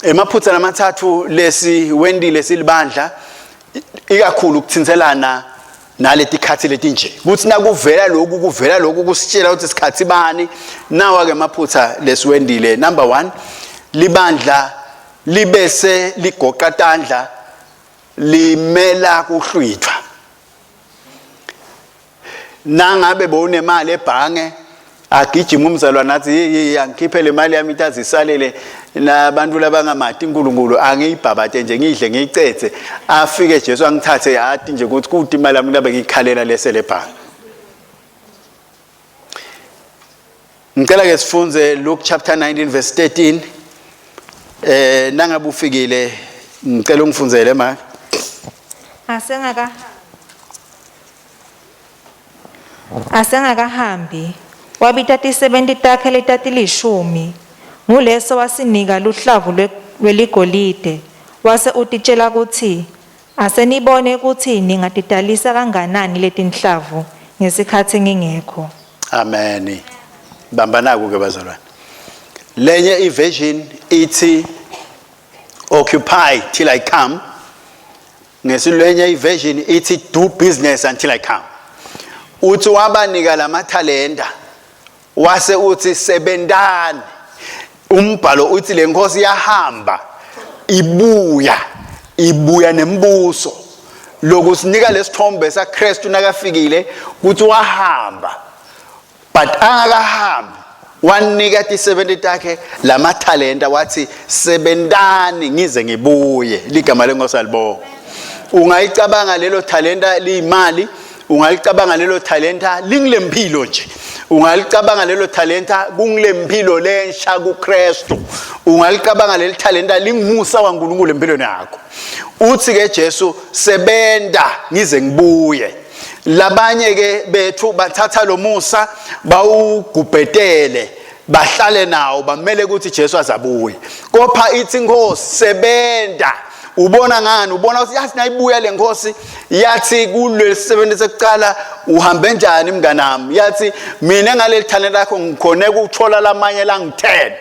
Emaphutha lamathathu lesi wendile silibandla ikakhulu ukuthinselana naletikhathi letinje kuthi nakuvela lokhu kuvela lokhu kusitshela ukuthi sikhathi bani nawa ke maphutha lesiwendile number 1 libandla libese ligoqa tandla limela kuhlwithwa nangabe bowunemali ebhange agijima umzalwane athi hey angikhiphe le mali yami itazi isalele nabantu labangamati uNkulunkulu angiyibhabate nje ngidle ngiyicethe afike Jesu angithathe ati nje ukuthi kude imali yami labe ngikhalela lesele ebhange Ngicela ke sifunze Luke chapter 19 verse 13 eh nangabe ufikile ngicela ungifunzele ma Asengaka Asengakahambi wabita tisebenti takhe letatilishumi nguleso wasinika luhlavu lweligolide wase utitshela kutsi asenibone kutsi ningatitalisa kanganani letinhlavu ngesikhatsi ngingekho. Amen. Bambanako ke bazalwane. Lenye iversion ithi occupy till I come. Ngesilwenye iversion ithi do business until I come. Uthi wabanika lamathalenta wase uthi sebentani. Umbhalo uthi lenkosi yahamba ibuya ibuya nembuso. Lokusinika lesithombe saKristu nakafikile ukuthi wahamba but angakahambi wanika tisebenti takhe lamathalenta wathi sebentani ngize ngibuye ligama lenkosi alibonga ungayicabanga lelo talenta liyimali ungalicabanga lelo talenta lingilempilo nje ungalicabanga lelo talenta kungilempilo lensha kuKristu ungalicabanga leli talenta lingumusa waNkulunkulu empilweni yakho uthi ke Jesu sebenta ngize ngibuye labanye ke bethu bathatha lo musa bawugubhetele bahlale nawo bamele ukuthi Jesu azabuye kopha ithi inkosi sebenta ubona ngani ubona ukuthi yathi nayibuya le nkosi yathi kulesisebenzi sekuqala uhambe njani mnganami yathi mina ngaleli talent lakho ngikhone ukuthola lamanye langu-10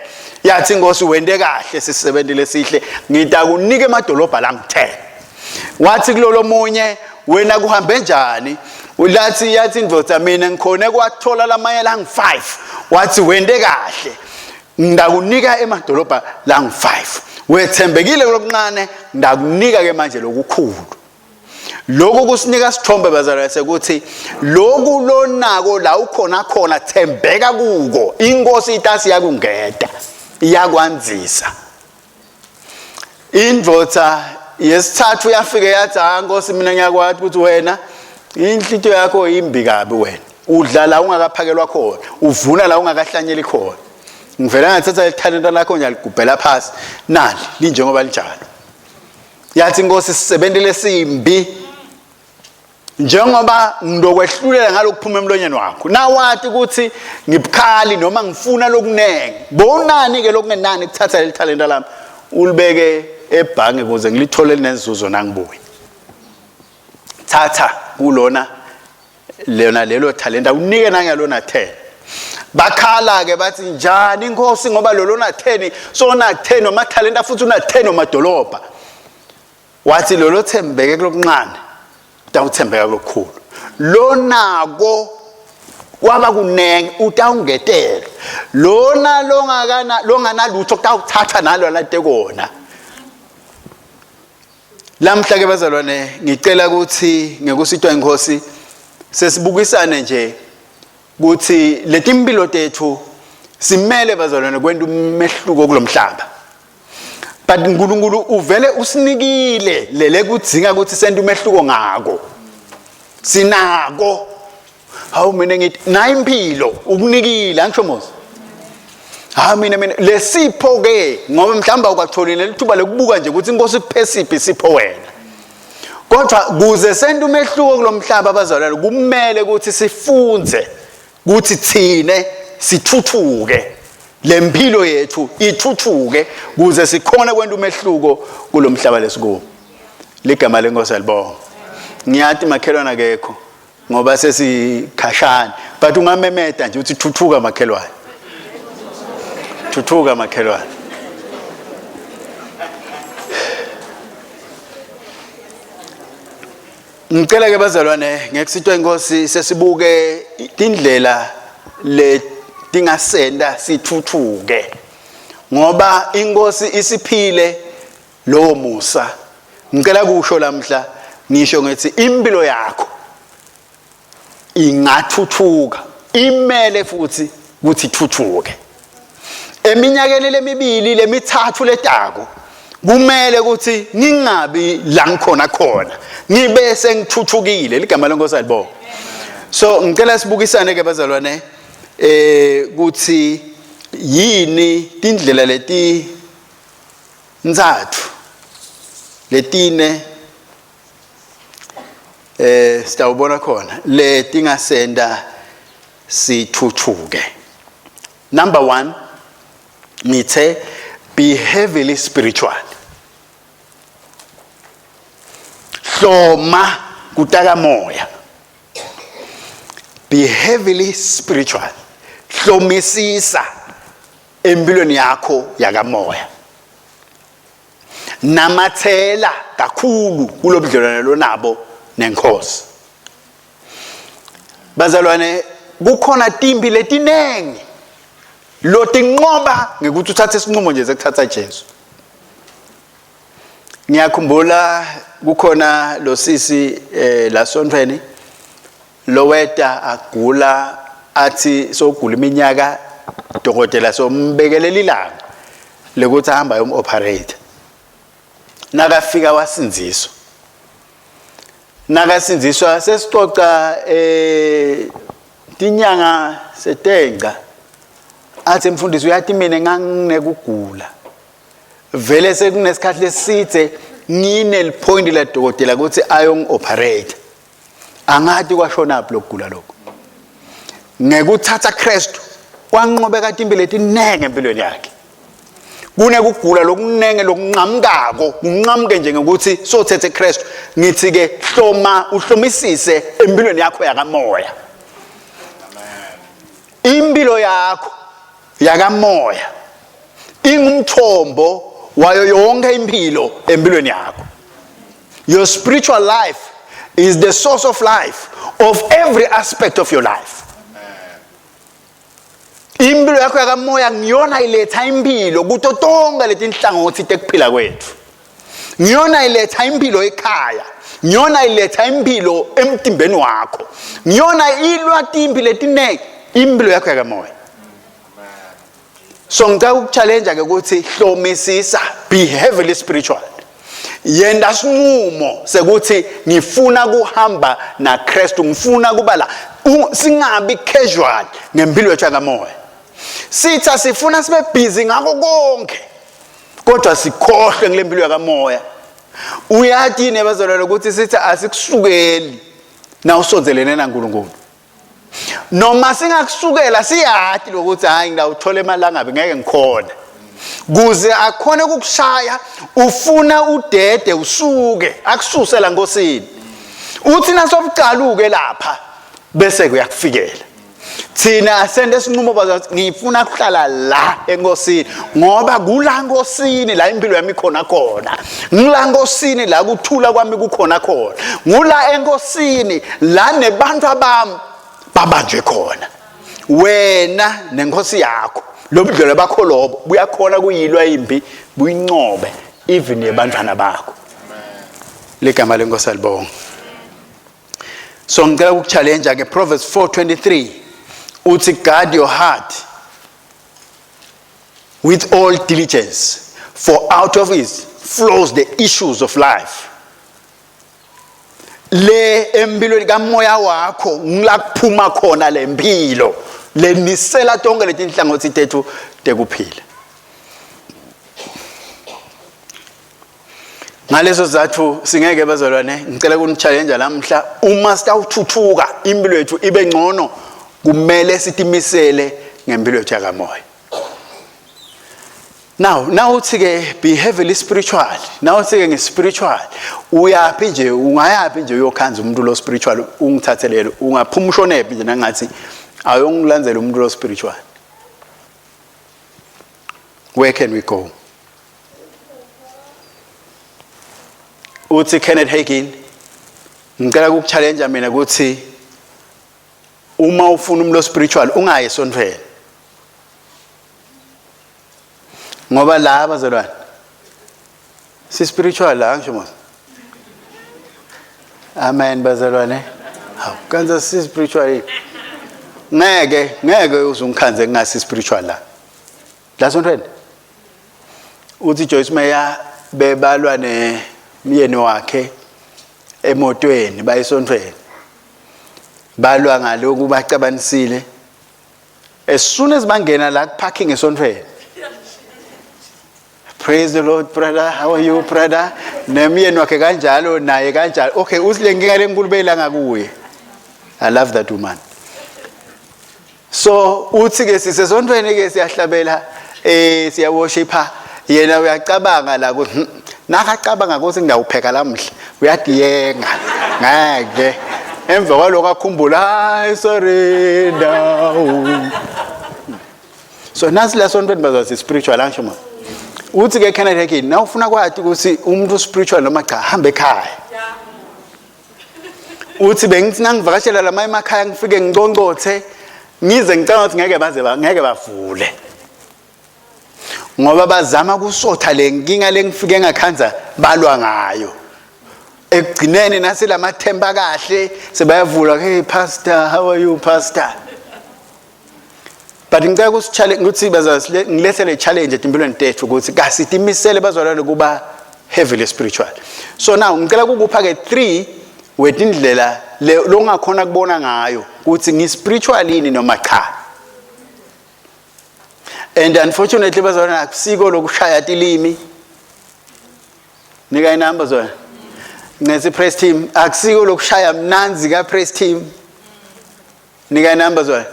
yathi inkosi wente kahle sisebenzi lesihle ngitakunika emadolobha langu-10 wathi kulolo munye wena kuhambe njani ulathi yathi indoda mina ngikhone kwathola lamanye langu-5 wathi wente kahle ngidakunika emadolobha langu-5 wethembekile kulokuncane ngidakunika ke manje lokukhulu lokhu kusinika sithombe bazalwane sekuthi lokhu lonako la ukhona khona thembeka kuko inkosi itasi yakungeda iyakwanzisa indvodza yesithathu yafike yathi ha nkosi mina ngiyakwazi ukuthi wena inhlito yakho imbi kabi wena udla la ungakaphakelwa khona uvuna la ungakahlanyeli khona ngivela ngathatha ithalenta lakho ngiyaligubhela phasi nali linjengoba linjalo yathi inkosi sisebenzi lesimbi njengoba ngizokwehlulela ngalokuphuma emlonyeni wakho nawati ukuthi ngibukhali noma ngifuna lokunenge bonani ke lokungenani kuthatha leli talenta lami ulibeke ebhange ukuze ngilithole linenzuzo nangibuye thatha kulona lona lelo talenta unike nangalona 10 bakhala ke bathi njani inkosi ngoba lolona 10 sona 10 noma talenta futhi una 10 nomadolobha wathi lolo thembeke kulokuncane utawuthembeka kulokukhulu lonako kwaba kunenge utawungetela lona longakana longanalutho kutawuthatha nalo late kona lamhla ke bazalwane ngicela ukuthi ngekusitwa inkosi sesibukisane nje ukuthi letimpilo tethu simele bazalwane kwenta umehluko kulomhlaba but uNkulunkulu uvele usinikile lele kudzinga ukuthi sente umehluko ngako sinako hawu mina ngithi nayi impilo ukunikile angisho mos ha mina mina lesipho ke ngoba mhlawumbe awukatholile lelithuba lokubuka nje ukuthi inkosi ikuphe siphi isipho wena kodwa kuze sente umehluko kulomhlaba abazalwane kumele ukuthi sifunze ukuthi thine sithuthuke lempilo yethu ithuthuke kuze sikhone kwenta umehluko kulomhlaba lesikuwo ligama lenkosi alibonga ngiyathi makhelwane akekho ngoba sesikhashana but ungamemeta nje uthi thuthuka makhelwane thuthuka makhelwane. Ngicela ke bazalwane ngekusitwa inkosi sesibuke tindlela letingasenta sithuthuke ngoba inkosi isiphile lowo musa. Ngicela kusho lamhla ngisho ngithi impilo yakho ingathuthuka imele futhi ukuthi ithuthuke eminyakeni lemibili lemithathu letako kumele ukuthi ngingabi la ngikhona khona ngibe sengithuthukile ligama lenkosi alibonga so ngicela sibukisane ke bazalwane eh kuthi yini tindlela leti ntsatfu letine eh sitawubona khona letingasenta sithuthuke number 1 ngithe be heavily spiritual hloma kutaka moya be heavily spiritual hlomisisa empilweni yakho yakamoya namathela kakhulu kulobudlelwane lonabo nenkosi bazalwane kukhona timpi letinengi lotinqoba ngekuthi uthathe isinqumo nje sekuthatha Jesu ngiyakhumbula kukhona lo sisi eh la sontweni loweta agula athi sogula iminyaka dokotela sombekelela ilanga lekuthi ahamba ayom-operate nakafika wasindziswa nakasindziswa sesicoca eh tinyanga setengca athi mfundisi uyathi mina nganginekugula vele sekunesikhathi lesithe nginelipoint la dokotela ukuthi ayongi-operate angati kwashonaphi lokugula lokho ngekuthatha Kristu kwanqobeka timpilo letinenge empilweni yakhe kunekugula lokunenge lokunqamukako kunqamuke nje ngokuthi sothethe Kristu ngithi ke hloma uhlomisise empilweni yakho yakamoya impilo yakho yakamoya ingumthombo wayo yonke impilo empilweni yakho Your spiritual life is the source of life of every aspect of your life. Impilo yakho yakamoya ngiyona iletha impilo kuto tonke letinhlangothi tekuphila kwethu. Ngiyona iletha impilo ekhaya. Ngiyona iletha impilo emtimbeni wakho. Ngiyona ilwa timpi letinengi impilo yakho yakamoya. So ngicela ukuchallenge ke ukuthi hlomisisa be heavily spiritual. Yenda sinqumo sekuthi ngifuna kuhamba na Kristu ngifuna kuba la singabi casual ngempilo yethu yakamoya. Sitha sifuna sibe busy ngako konke kodwa sikhohlwe ngilempilo yakamoya. Uyathi yini bazalwane ukuthi sithi asikusukeli na usondelene naNkulunkulu. noma singakusukela siyati lokuthi hayi ngidawuthola emalangabi ngeke ngikhona kuze akhone ukukushaya ufuna udede usuke akususe la nkosini uthi nasobucaluke lapha bese kuyakufikela thina asende isinqumo bazathi ngifuna kuhlala la enkosini ngoba kula nkosini la impilo yami khona khona ngila nkosini la kuthula kwami kukhona khona ngula enkosini la nebantu abami babanjwe khona wena nenkosi yakho lobudlelwane bakho lobo buyakhona kuyilwa impi buyinqobe even yebantwana bakho ligama lenkosi alibonga so ngicela ukuchallenge ke Proverbs 4:23 uthi guard your heart with all diligence for out of it flows the issues of life le empilweni kamoya wakho ngila kuphuma khona lempilo lenisela tonke letinhlangothi tethu tekuphila ngaleso sizathu singeke bazalwane ngicela kunichallenge lamhla uma sitawuthuthuka impilo yethu ibe ngcono kumele sitimisele ngempilo yethu yakamoya Now, now uthi ke be heavily spiritual. Now uthi ke nge-spiritual. Uyaphi nje ungayaphi nje uyokhanza umuntu lo spiritual ungithathelele ungaphuma ushonephi nje nangathi ayongilandzela umuntu lo spiritual. Where can we go? Uthi Kenneth Hagin Ngicela ukuchallenge mina ukuthi uma ufuna umlo spiritual ungayi esontweni. Ngoba la bazalwane si spiritual la ngisho mos. Amen bazalwane. Hawu kanza si spiritual yini? Ngeke ngeke uzungikhanze ngingasi spiritual la. La sontweni. Uthi Joyce Meyer bebalwa nemyeni wakhe emotweni bayesontweni. Balwa ngaloku bacabanisile. As soon as bangena la parking esontweni. Praise the Lord brother, how are you brother? Nemyeni wakhe kanjalo naye kanjalo. Okay, uthi le nkinga lenkulu beyilanga kuye. I love that woman. So uthi ke sisesontweni ke siyahlabela eh siyaworshipa yena uyacabanga la ukuthi hmm, nakacabanga ukuthi ngiyawupheka lamhla uyadiyenga ngeke emva kwaloko akhumbula I surrender so nasi la sontweni bazathi spiritual angisho ma uthi ke Kenneth Hagin na ufuna kwathi ukuthi umuntu spiritual noma cha hambe ekhaya uthi bengithi nangivakashela lama emakhaya ngifike ngiconcothe ngize ngicabanga ukuthi ngeke baze ngeke bavule ngoba bazama kusotha le nkinga lengifike ngakhanza balwa ngayo ekugcineni naselamathemba kahle sebayavula hey pastor how are you pastor but ngicela ukuthi ukuthi bazalwane ngilethe le challenge etimpilweni tethu ukuthi kasitimisele bazalwane kuba heavily spiritual so now ngicela kukupha ke 3 wetindlela longakhona kubona ngayo ukuthi ngi spiritual yini noma cha and unfortunately bazalwane akusiko lokushaya tilimi nika inamba zona ncesi press team akusiko lokushaya mnanzi ka press team nika inamba zona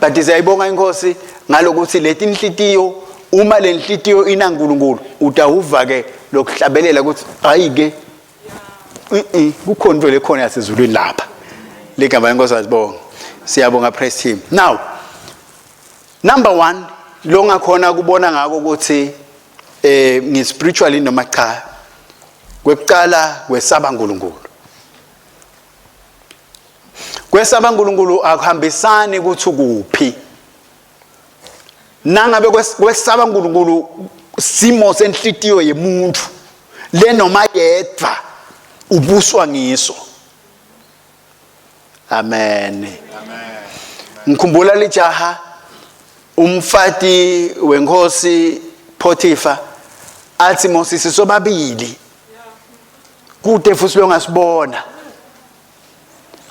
but siyayibonga inkosi ngalokuthi leti inhlitiyo uma le nhlitiyo inaNkulunkulu utawuva ke lokuhlabelela ukuthi hayi ke kukhona into lekhona yasezulwini lapha ligama lenkosi azibonga siyabonga press team now number 1 lo ngakhona kubona ngako ukuthi eh ngi spiritually noma cha kwekuqala kwesaba uNkulunkulu Kwesaba uNkulunkulu akuhambisani ukuthi ukuphi. Nangabe kwesaba uNkulunkulu simo senhlitiyo yemuntu lenoma yedwa ubuswa ngiso. Amen. Amen. Ngikhumbula lijaha umfati wenkosi Potiphar athi Moses sobabili kude futhi longasibona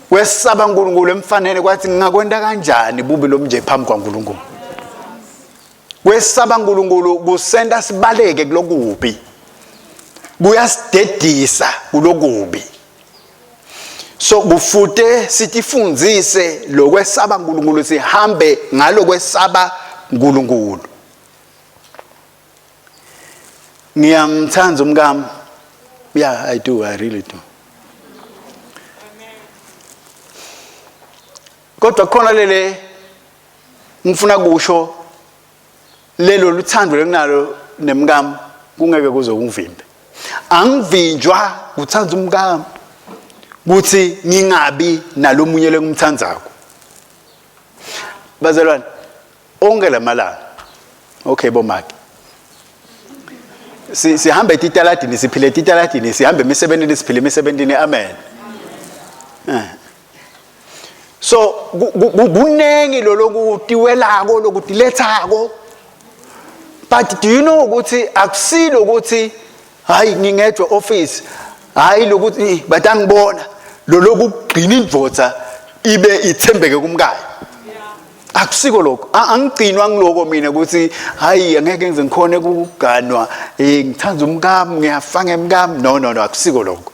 kwesaba uNkulunkulu emfanele kwathi ngingakwenta kanjani bubi lomnje phambi kwaNkulunkulu kwesaba uNkulunkulu kusenta sibaleke kulokubi kuyasidedisa kulokubi so kufute sitifundzise lokwesaba uNkulunkulu sihambe ngalokwesaba uNkulunkulu ngiyamthanda umkami yeah i do i really do kodwa khona lele ngifuna kusho lelo luthando lenginalo nemkami kungeke kuze kungivimbe angivinjwa kuthanda umkami kuthi ngingabi nalomunye lengimthandzako bazalwane onke lamalanga okay bomake si sihamba etitaladini siphile etitaladini sihamba emisebentini siphile emisebentini amen eh. so kunengi lolokutiwelako lokutilethako but do you know ukuthi akusilo ukuthi hayi ngingedwa office hayi lokuthi batangibona loloku kugcina indvodza ibe ithembeke kumkayo akusiko lokho angigcinwa ngiloko mina ukuthi hayi angeke ngize ngikhone ukuganwa eh ngithanda umkami ngiyafa ngemkami no no no akusiko lokho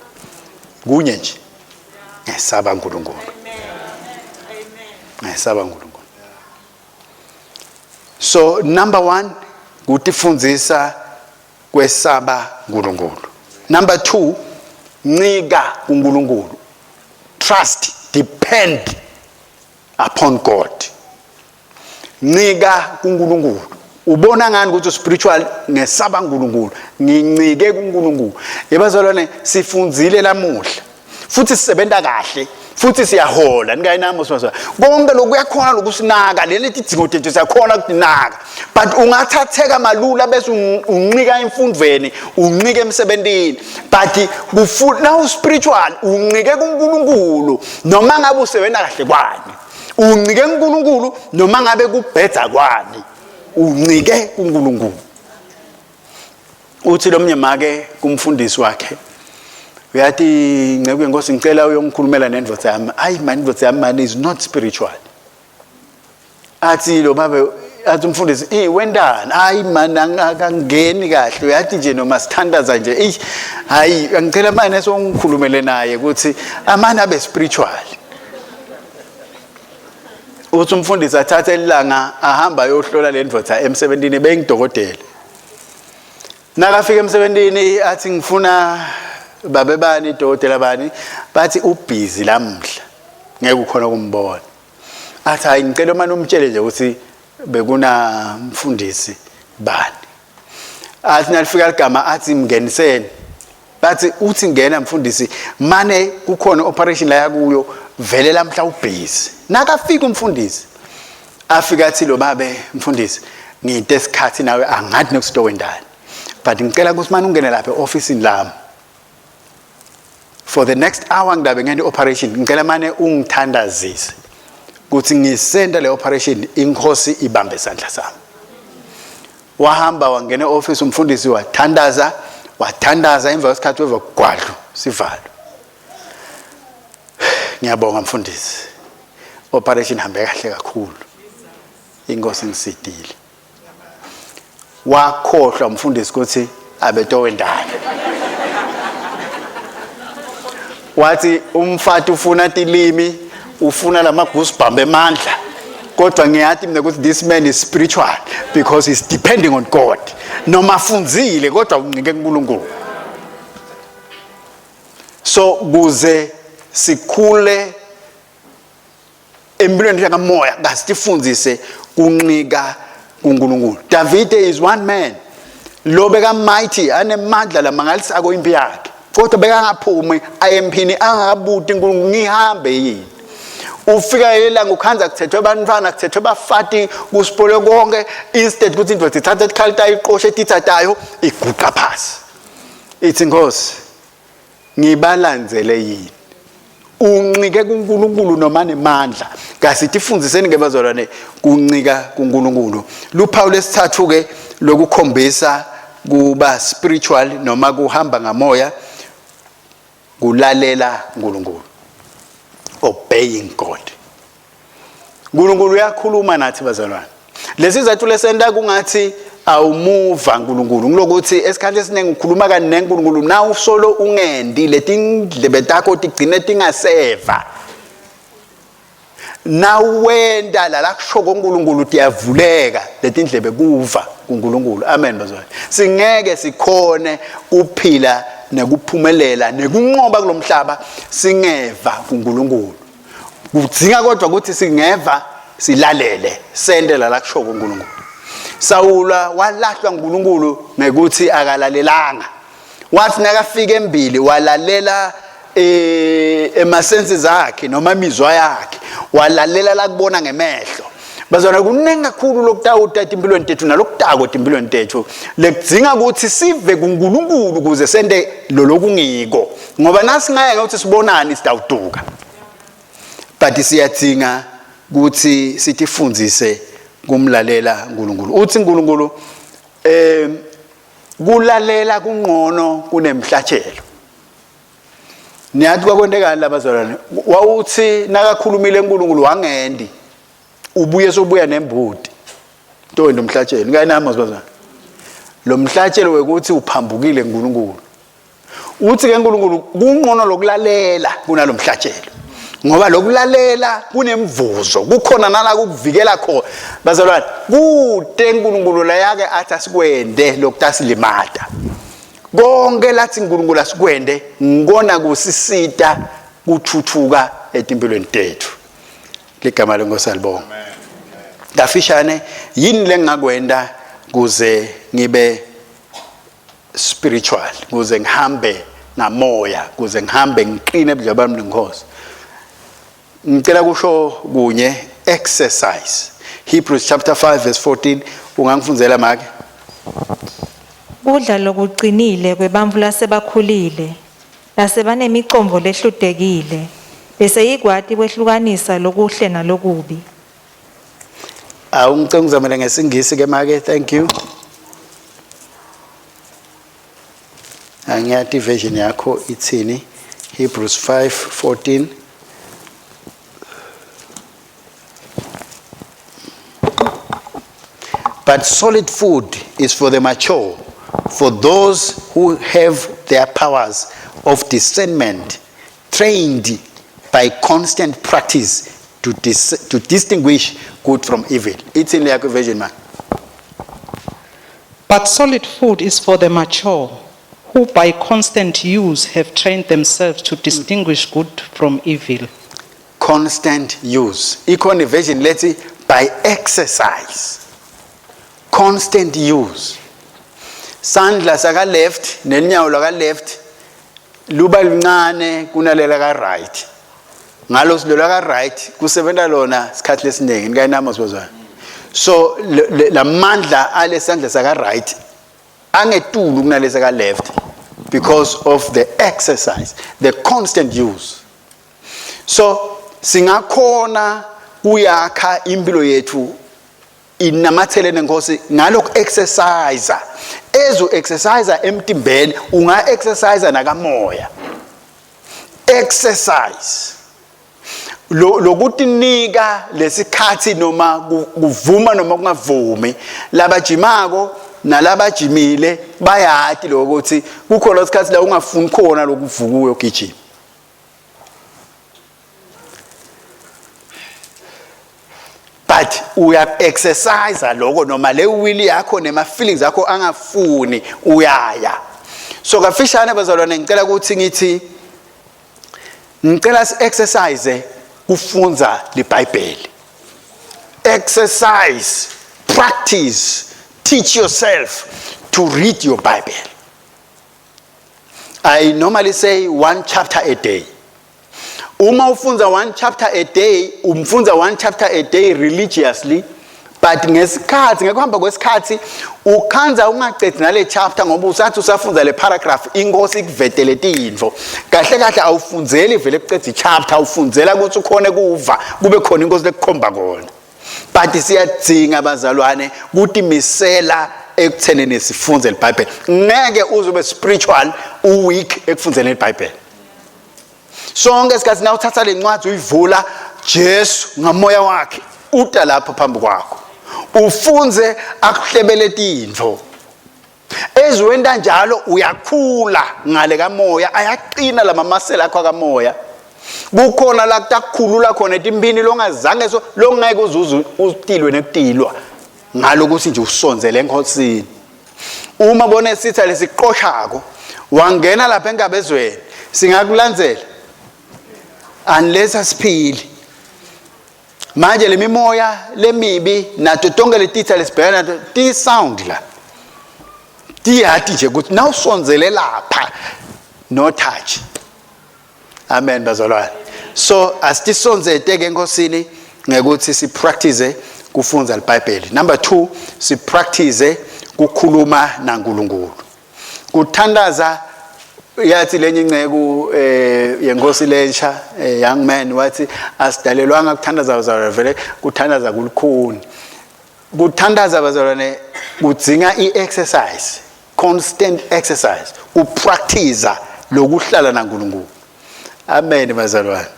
kunye nje ngesaba uNkulunkulu ngesaba uNkulunkulu so number 1 kutifundzisa kwesaba uNkulunkulu number 2 ncika kuNkulunkulu trust depend upon God ncika kuNkulunkulu ubona ngani ukuthi spiritual ngesaba uNkulunkulu ngincike kuNkulunkulu yebazalwane sifundzile lamuhla Futhi sisebenza kahle, futhi siyahola nikaye nami usibazwa. Konke lokhu kuyakhona lokusinaka, leli tidzingo tethu siyakhona ukutinaka. But ungathatheka malula bese unqika emfundweni, unqika emsebentini. But kufuna u spiritual unqike kuNkulunkulu noma ngabe usebenza kahle kwani. Unqike kuNkulunkulu noma ngabe kubhedza kwani. Unqike kuNkulunkulu. Uthi lomnye make kumfundisi wakhe uyathi nceku yenkosi ngicela uyongikhulumela nendvodza yami. Ayi man, indvodza yami man is not spiritual. Athi lo babe, athi umfundisi, "Eh, wendani?" "Hayi man, akangeni kahle." Uyathi nje noma sithandaza nje, "Eish, hayi ngicela manje songikhulumele naye ukuthi amane abe spiritual." Uthi umfundisi athathe ilanga ahamba ayohlola le ndvodza emsebentini, bengidokotela. Nakafika emsebentini athi ngifuna babe bani, dokotela bani, bathi ubhizi lamhla, ngeke ukhona ukumbona. Athi hayi, ngicela manje umtshele nje ukuthi bekuna mfundisi bani. Athi nalifika ligama athi mngeniseni. Bathi uthi ngena mfundisi, mane kukhona operation la yakuyo vele lamhla ubhizi. Nakafika umfundisi afika athi lo babe, mfundisi, ngide isikhathi nawe angathi nokusitowendani, but ngicela ukuthi mane ungene lapha e-ofisini lami for the next hour, ngidabe ngene operation, ngicela mane ungithandazise ukuthi ngisenda le operation, inkosi ibambe isandla sami. Wahamba wangena e-office umfundisi, wathandaza, wathandaza, emva kwesikhathi weva gwadlu sivalo. "Ngiyabonga mfundisi, operation hambe kahle kakhulu, inkosi ngisidile." Wakhohlwa umfundisi ukuthi abetowendani. Wathi umfati ufuna tilimi, ufuna lama goosebump emandla, kodwa ngiyathi mina ukuthi this man is spiritual because he's depending on God. Noma afunzile kodwa uncike kuNkulunkulu. So kuze sikhule empilweni yakamoya, kasitifundise kunqika kuNkulunkulu. Davide is one man lo beka mighty, anemandla lamangalisako impi yakhe, kodwa bekangaphumi ayemphini angakabuti uNkulunkulu, ngihambe yini? Ufika elanga ukhanza kuthethwe abantwana, kuthethwe bafati, kusipolwe konke. Instead ukuthi indoda ithathe ikhali tayo iqoshe titha tayo, iguqa phasi ithi, "Nkosi, ngibalandzele yini?" Unqike kuNkulunkulu noma nemandla. Kasithi ifundiseni ke bazalwane kuncika kuNkulunkulu. Luphawu lesithathu ke lokukhombisa kuba spiritual noma kuhamba ngamoya, kulalela uNkulunkulu, obeying God. uNkulunkulu uyakhuluma nathi bazalwane. Lesizathu lesenta kungathi awumuva uNkulunkulu ngilokuthi esikhathi esiningi ukhuluma kaningi uNkulunkulu, na usolo ungendi, letindlebe takho tigcine tingaseva. Nawenta la kusho uNkulunkulu, tiyavuleka letindlebe kuva kuNkulunkulu. Amen bazalwane. Singeke sikhone kuphila nekuphumelela nekunqoba kulomhlaba singeva kuNkulunkulu. Kudzinga kodwa ukuthi singeva, silalele, sente la kusho uNkulunkulu. Sawula walahlwa uNkulunkulu ngekuthi akalalelanga. Wathi nakafika embili walalela emasenses akhe noma imizwa yakhe, walalela la kubona ngemehlo. Bazwana, kuningi kakhulu lokutawuta etimpilweni tethu nalokutako etimpilweni tethu lekudzinga ukuthi sive kuNkulunkulu ukuze sente lolokungiko, ngoba nasingayeka ukuthi sibonani sitawuduka. But siyadzinga ukuthi sitifundzise kumlalela uNkulunkulu. Uthi uNkulunkulu kulalela kungcono kunemhlatshelo. Niyathi kwakwentekani labazalwane? Wawuthi nakakhulumile uNkulunkulu wangendi, ubuye sobuya nembuti nto wena umhlatshelo kanye nami bazalwane. Lo mhlatshelo wekuthi uphambukile uNkulunkulu. Uthi ke uNkulunkulu kungcono lokulalela kunalomhlatshelo, ngoba lokulalela kunemvuzo, kukhona nala kukuvikela khona. Bazalwane, kude uNkulunkulu la yake athi asikwende lokutasilimata. Konke lathi uNkulunkulu asikwende ngikona kusisita kuthuthuka etimpilweni tethu. Ligama lenkosi alibonga. Kafishane, yini lengingakwenda kuze ngibe spiritual, kuze ngihambe ngamoya kuze ngihambe ngiqine ebudlelwaneni nenkosi. Ngicela kusho kunye exercise. Hebrews chapter 5 verse 14 ungangifundzela make. Kudla lokucinile kwebantfu lasebakhulile, lasebanemicondvo lehlutekile, leseyikwati kwehlukanisa lokuhle nalokubi. Awu ngicela ngizamele ngesingisi ke make thank you. Angiyati version yakho ithini Hebrews 5:14 But solid food is for the mature, for those who have their powers of discernment trained by constant practice to, dis to distinguish good from evil. It's in the version, man. But solid food is for the mature, who by constant use have trained themselves to distinguish good from evil. Constant use. Ikhona version let's by exercise. Constant use. Sandla saka left nenyawo laka left luba luncane kunalela ka right. Ngalo lola ka right kusebenza lona isikhathi lesiningi nikayinamo sibozwana. So lamandla alesandla saka right angetulu kunalesa ka left because of the exercise, the constant use. So singakhona kuyakha impilo yethu inamathele nenkosi ngalokhu exercise ezu exercise emtimbeni unga exercise nakamoya exercise lokutinika lesikhathi noma kuvuma noma kungavumi labajimako nalabajimile bayati lokuthi kukhona isikhathi la ungafuni khona lokuvuka uyogijima but uya exercise lokho noma le will yakho nema feelings akho angafuni uyaya so kafishane bazalwane ngicela ukuthi ngithi ngicela si exercise kufunza liBhayibheli exercise practice teach yourself to read your bible I normally say one chapter a day. Uma ufunza one chapter a day, umfunza one chapter a day religiously, but ngesikhathi ngekuhamba kwesikhathi ukhanza ungacedi nale chapter ngoba usathi usafunza le paragraph inkosi ikuvetele tintfo kahle kahle awufunzeli vele kuceda ichapter awufunzela ukuthi ukhone kuva kube khona inkosi lekukhomba kona but siyadzinga bazalwane kutimisela ekuthenini sifunze libhayibheli ngeke uze ube spiritual uweak ekufunzeni libhayibheli sonke isikhathi na uthatha le ncwadi uyivula Jesu ngamoya wakhe uta lapho phambi kwakho ufunze akuhlebele tintfo ezwenda njalo uyakhula ngale kamoya ayaqina lamamasela akho kamoya kukhona la kutakukhulula khona etimpini longazange so longeke uzuze utilwe nekutilwa ngalokuthi nje usondzele enkosini uma bona isitha lesiqoshako wangena lapha enkabezweni singakulandzela unless asiphili manje lemimoya lemibi nato tonke letitha lesibhekana nato ti sound la tiyati nje ukuthi nawusondzele lapha no touch amen bazalwane so asitisondzete ke enkosini ngekuthi sipractice kufunza libhayibheli number 2 sipractice kukhuluma naNkulunkulu kuthandaza yathi lenye inceku eh yenkosi lensha eh, young man wathi asidalelwanga kuthandaza bazalwane vele kuthandaza kulukhuni kuthandaza bazalwane kudzinga i-exercise constant exercise upractice lokuhlala naNkulunkulu amen bazalwane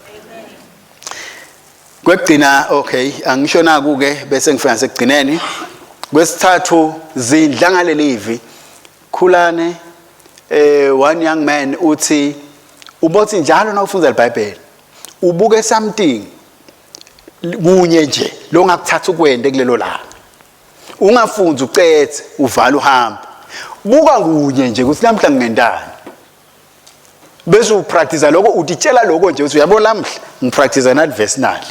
Kwekugcina okay angisho naku ke bese ngifika sekugcineni. Kwesithathu zindla ngalelivi. Khulane eh one young man uthi ubothi njalo nawufunda iBhayibheli ubuke something kunye nje longakuthatha ukwende kulelo langa. Ungafunzi ucethe uvala uhambe. Buka kunye nje ukuthi namhla ngingendani. Bese upractice lokho utitshela lokho nje uthi uyabo lamhla ngipractice nali verse nali.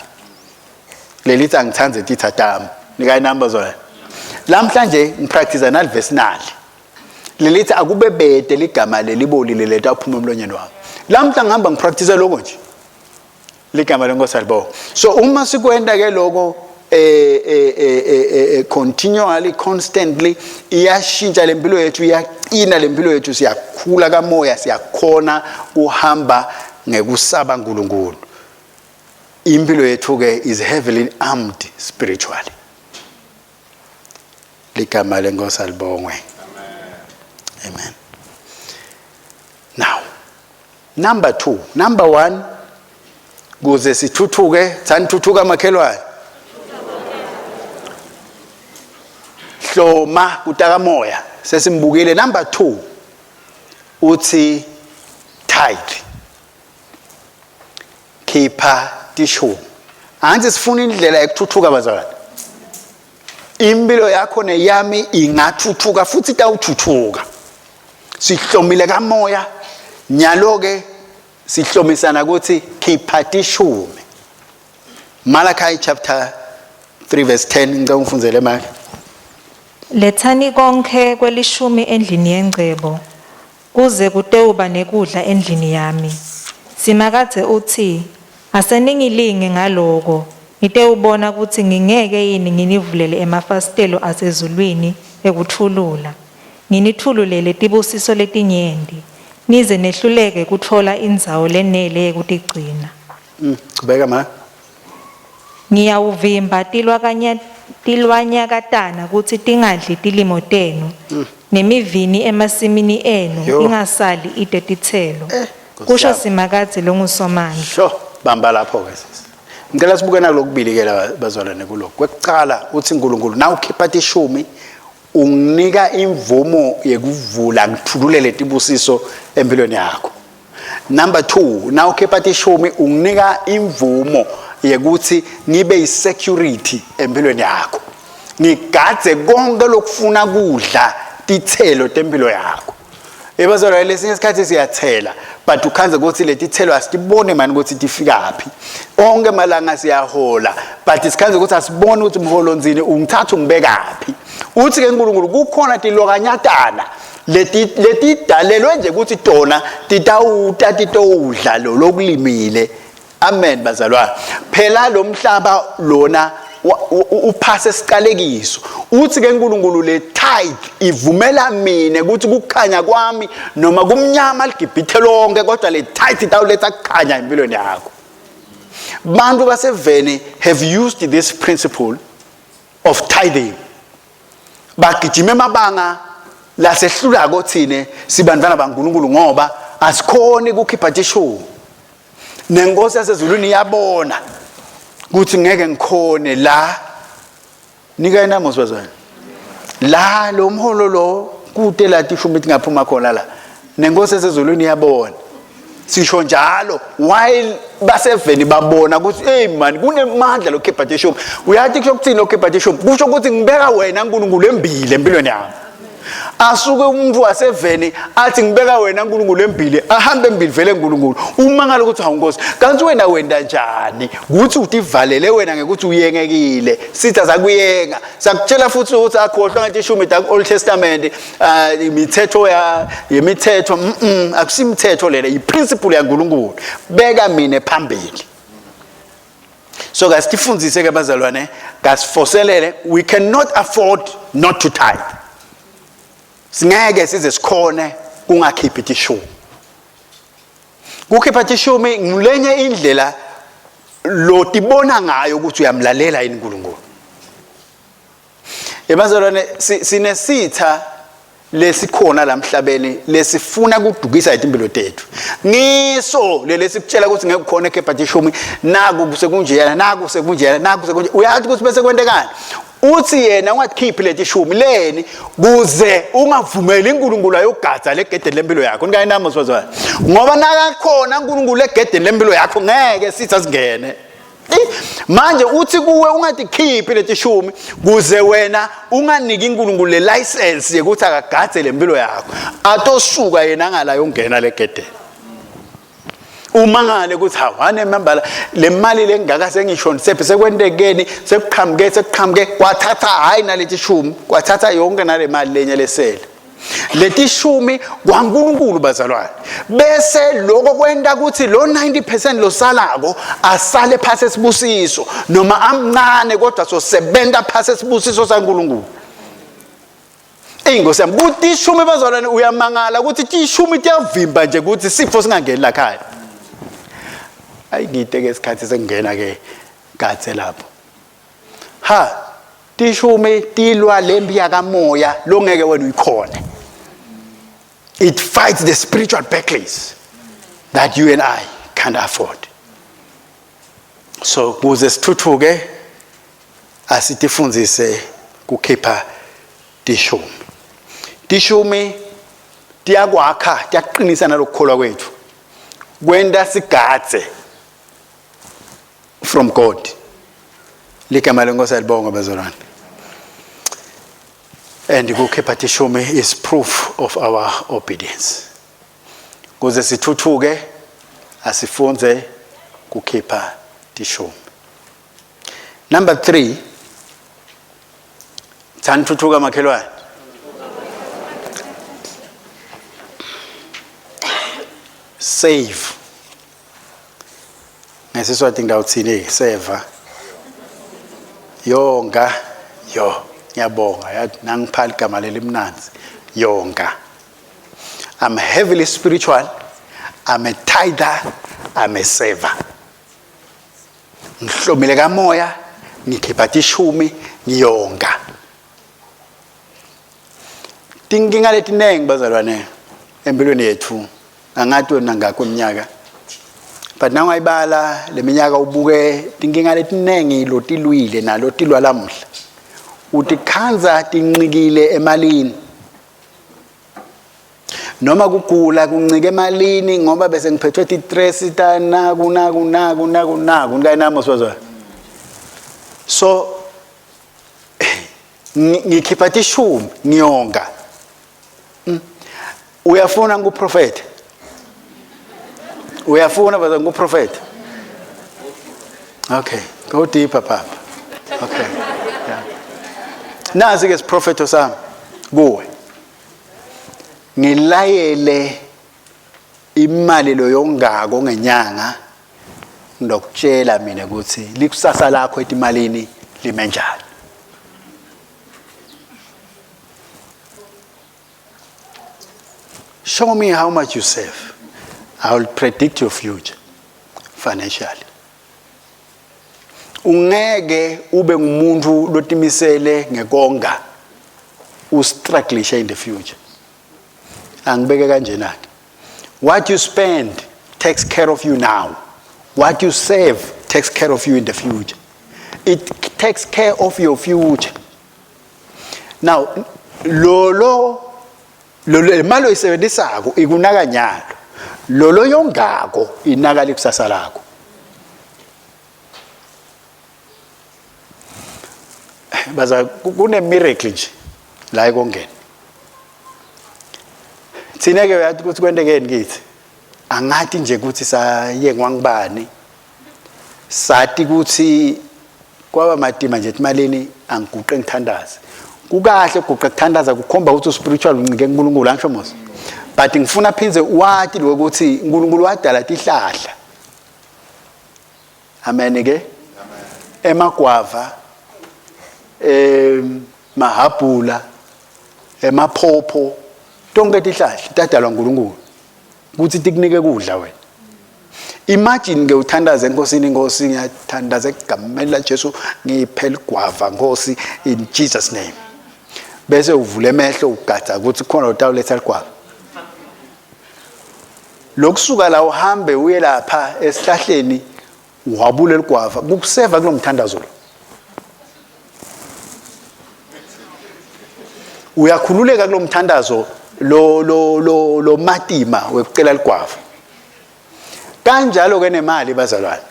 Lelithi angithande titha tami. Nika inumber zona. Lamhla nje ngipractice nali verse nali. Lelithi akube bede ligama lelibolile letaphuma emlonyeni wami. Lamhla ngihamba ngipractice lokho nje. Ligama lenkosi alibonga. So uma sikwenta ke lokho continually, constantly, iyashintsha lempilo yethu, iyaqina lempilo yethu, siyakhula kamoya, siyakhona kuhamba ngekusaba uNkulunkulu. Impilo yethu ke is heavily armed spiritually. Ligama lenkosi alibongwe. Amen. Now, number 2, number 1, kuze sithuthuke, thani thuthuka makhelwane. Hloma kutakamoya, sesimbukile. Number 2 uthi tithe. Khipha tishumi. Anzi sifuna indlela yokuthuthuka bazalwane. Impilo yakho neyami ingathuthuka futhi itawuthuthuka. Sihlomile kamoya, nyalo ke sihlomisana ukuthi khipha tishumi. Malachi chapter 3 verse 10, ngicela ungifundzele manje. Lethani konke kwelishumi endlini yengcebo, kuze kutewuba nekudla endlini yami. Simakadze uthi, aseningilinge ngaloko, ngitewubona kutsi ngingeke yini nginivulele emafasitelo asezulwini ekutfulula, nginitfululele tibusiso letinyenti, nize nehluleke kutfola indzawo lenele yekutigcina. Chubeka ma. Ngiyawuvimba tilwanyakatana kutsi tingadli tilimo tenu, nemivini emasimini enu Yo. ingasali ite titselo. Nkosi Kusho yami. Simakadze longuSomandla. Sho, bamba lapho ke sisi. Ngicela sibuke nalokubili ke la bazalwane kulokhu. Kwekucala uthi uNkulunkulu na ukhipha tishumi unginika imvumo yekuvula ngithululele tibusiso empilweni yakho. Number 2, na ukhipha tishumi unginika imvumo yekuthi ngibe isecurity empilweni yakho. Ngigadze konke lokufuna kudla tithelo tempilo yakho. Ebazalwane lesinye isikhathi siyathela, but ukhanze ukuthi letithelo asitibone mani ukuthi tifikaphi. Onke malanga siyahola, but sikhanze ukuthi asibone ukuthi mholo nzini ungithatha ungibekaphi. Uthi ke uNkulunkulu kukhona tilokanyatana leti letidalelwe nje ukuthi tona titawuta titowudla lo lokulimile. Amen bazalwane. Phela lo mhlaba lona uphase isiqalekiso. Uthi ke uNkulunkulu le tithe ivumela mina ukuthi kukhanya kwami noma kumnyama ligibhithe lonke, kodwa le tithe itawuletha kukhanya empilweni yakho. Bantu baseveni have used this principle of tithing. Bagijima emabanga lasehlulako thine sibantwana baNkulunkulu ngoba asikhoni ukukhipha tishumi. Nenkosi yasezulwini iyabona ukuthi ngeke ngikhone la. Nika inamos bazalwane. La lo mholo lo kude la tishumi tingaphuma khona la. Nenkosi yasezulwini iyabona. Sisho njalo while baseveni babona ukuthi hey man kunemandla lokhipha tishumi. Uyathi kusho ukuthini lokhipha tishumi? Kusho ukuthi ngibeka wena uNkulunkulu embili empilweni yami. Asuke umuntu waseveni athi ngibeka wena uNkulunkulu embili, ahambe embili vele uNkulunkulu. Umangala ukuthi hawu Nkosi, kanti wena wenda njani? Kuthi utivalele wena ngekuthi uyengekile. Sitha sakuyenga. Sakutshela futhi ukuthi akhohlwa ngathi ishumi da Old Testament, imithetho ya yemithetho, akusimithetho lena, iprinciple yaNkulunkulu. Beka mina phambili. So kasifundise ke bazalwane, kasifoselele, we cannot afford not to tithe. Singeke size sikhone kungakhiphi tishumi. Kukhipha tishumi ngulenye indlela lotibona ngayo ukuthi uyamlalela yini uNkulunkulu. Ebazalwane sinesitha lesikhona la emhlabeni lesifuna kudukisa izimpilo tethu. Ngiso lelesikutshela ukuthi ngeke ukhone ekhepha tishumi, naku sekunjeyana, naku sekunjeyana, naku sekunje. Uyazi ukuthi bese kwentekani? Uthi yena ungakhiphi letishumi leni kuze ungavumeli uNkulunkulu ayogadza legedeni lempilo yakho. Nikayi nami sibazalwane. Ngoba nakakhona uNkulunkulu egedeni lempilo yakho ngeke sitha singene. Manje uthi kuwe ungatikhiphi letishumi kuze wena unganiki uNkulunkulu le license yokuthi akagadze lempilo yakho. Atosuka yena ngala yongena legedeni. Umangale ukuthi hawu anemambala le mali lengaka sengishonise sekwentekeni, sekuqhamuke, sekuqhamuke kwathatha hayi naleti shumi, kwathatha yonke nale mali lenye lesele. Letishumi kwaNkulunkulu bazalwane. Bese lokho kwenta ukuthi lo 90% losalako asale phasi esibusiso noma amncane kodwa sosebenza phasi esibusiso saNkulunkulu. Eyi Nkosi yami, kuthi ishumi bazalwane uyamangala ukuthi tishumi tiyavimba nje ukuthi sifo singangeni lakhaya. Ayi ngide ke isikhathi sekungena ke kathe lapho. Ha, tishumi tilwa lempi yakamoya longeke wena uyikhone. It fights the spiritual battles that you and I can't afford. So kuze sithuthuke asitifundzise kukhipha tishumi. Tishumi tiyakwakha, tiyakuqinisa nalokukholwa kwethu. Kwenta sigadze from God. Ligama lenkosi alibongwe bazalwane. And kukhipha tishumi is proof of our obedience. Kuze sithuthuke asifunze kukhipha tishumi. Number 3 Thani thuthuka makhelwane. Save. NgesiSwati ngawuthini seva. Yonga yo ngiyabonga yathi nangipha igama lelimnanzi yonga. I'm heavily spiritual. I'm a tither. I'm a saver. Ngihlomile kamoya, ngikhipha tishumi, ngiyonga. Tinkinga letinengi bazalwane empilweni yethu angathi wena ngakho iminyaka but nawungayibala leminyaka ubuke tinkinga letinengi lotilwile nalo tilwa lamuhla utikhandza tinqikile emalini noma kugula kuncike emalini ngoba bese ngiphethwe ti-stress ta naku naku naku naku naku nikayenamo sibazwa so ngikhipha tishumi ngiyonga mm. uyafuna ngikuprofethe uyafuna baza ngikuprofethe okay go deeper papa okay yeah. Nasi ke siprofetho sami kuwe ngilayele imali loyongako ngenyanga ngidokutshela mina ukuthi likusasa lakho etimalini lime njani Show me how much you save. I will predict your future financially. Ungeke ube ngumuntu lotimisele ngekonga ustrugglishe in the future. Angibeke kanjena ke. What you spend takes care of you now. What you save takes care of you in the future. It takes care of your future. Now lolo lolo imali oyisebenzisako ikunaka nyalo. Lolo yongako inaka likusasa lakho. Baza kune miracle nje la ekongeni. Thina ke uyathi ukuthi kwentekeni kithi. Angathi nje ukuthi sayengwa ngibani. Sati ukuthi kwaba matima nje etimalini angiguqe ngithandaze. Kukahle ukuguqa kuthandaza kukhomba ukuthi uspiritual uncike kuNkulunkulu angisho mos. But ngifuna phindze wati lokuthi uNkulunkulu wadala tihlahla. Amen ke. Emagwava em mahabhula emaphopho tonke tihlahla tadalwa uNkulunkulu ukuthi tikunike kudla wena. Imagine ke uthandaza enkosini inkosi ngiyathandaza egameni la Jesu ngiphela igwava nkosi in Jesus name. Bese uvula emehlo ugadza ukuthi khona utawuletha ligwava. Lokusuka la uhambe uye lapha esihlahleni uhwabule ligwava kukuseva kulomthandazo lo. Uyakhululeka kulomthandazo lo lo lo lo matima wekucela ligwava. Kanjalo ke nemali bazalwane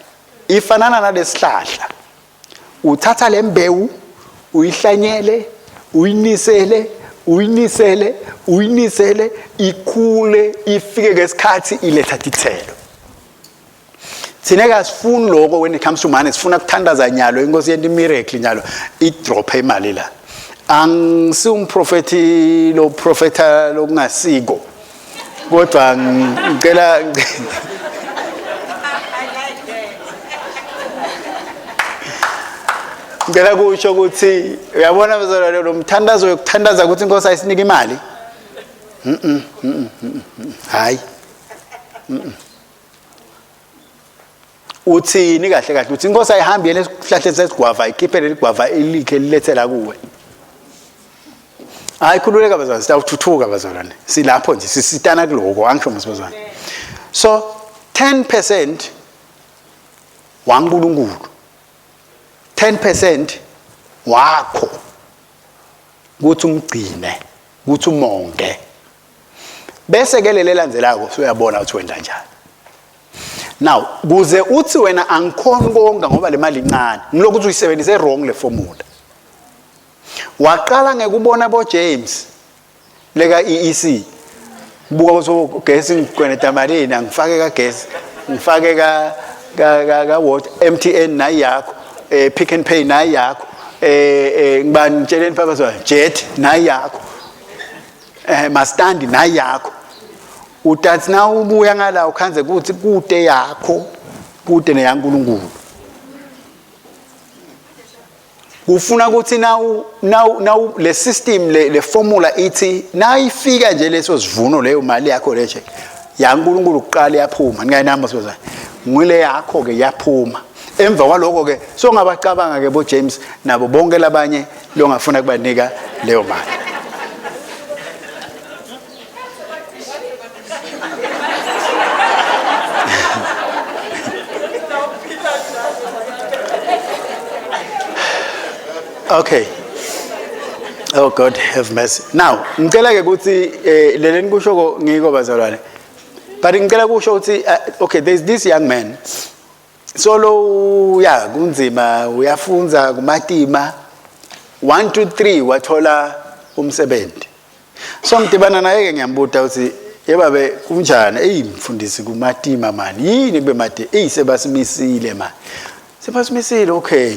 ifanana nalesihlahla. Uthatha lembewu uyihlanyele uyinisele uyinisele uyinisele ikhule ifike ngesikhathi iletha tithelo. Thina ke asifuni lokho when it comes to money sifuna kuthandaza nyalo inkosi yenta miracle nyalo idrop imali la. Angisiwumprofethi lo profeta lokungasiko. Kodwa ngicela Ngicela kusho ukuthi uyabona bazalwane lo mthandazo yokuthandaza ukuthi inkosi ayisinike imali. Mhm. Hayi. Uthini kahle kahle uthi inkosi ayihambi yena esihlahleni sesigwava ikhiphe leli gwava ilikhe lilethe la kuwe. Hayi khululeka bazalwane sitawuthuthuka bazalwane. Silapho nje sisitana kuloko angisho masibazalwane. So 10% waNkulunkulu 10% wakho ukuthi umgcine ukuthi umonge bese ke lele landzelako usuyabona ukuthi wenda njani now kuze uthi wena angikhoni konga ngoba le mali incane ngilokhu uthi uyisebenzise wrong le formula waqala ngekubona bo James leka EEC buka ukuthi ugesi ngikweneta malini angifake kagesi ngifake ka ka ka, ka water MTN nayi yakho eh Pick and Pay nayi yakho eh eh ngibani ngitsheleni papa so Jet nayi yakho eh mastandi nayi yakho utathi na ubuya ngala ukhanze ukuthi kude yakho kude neyaNkulunkulu Kufuna ukuthi nawu nawu nawu le system le le formula ithi nayifika nje leso sivuno leyo mali yakho le nje yaNkulunkulu kuqala iyaphuma ningayinamba sibazana ngile yakho ke yaphuma emva kwaloko ke songabacabanga ke bo James nabo bonke labanye longafuna kubanika leyo mali Okay. Oh God have mercy. Now, ngicela ke ukuthi eh leleni kusho ko ngiko bazalwane. But ngicela kusho ukuthi okay there's this young man. Solo ya kunzima uyafunza kumatima 1 2 3 wathola umsebenzi. So ngidibana naye ke ngiyambuta ukuthi yebabe kunjani eyi mfundisi kumatima mani yini kube made eyi sebasimisile mani sebasimisile okay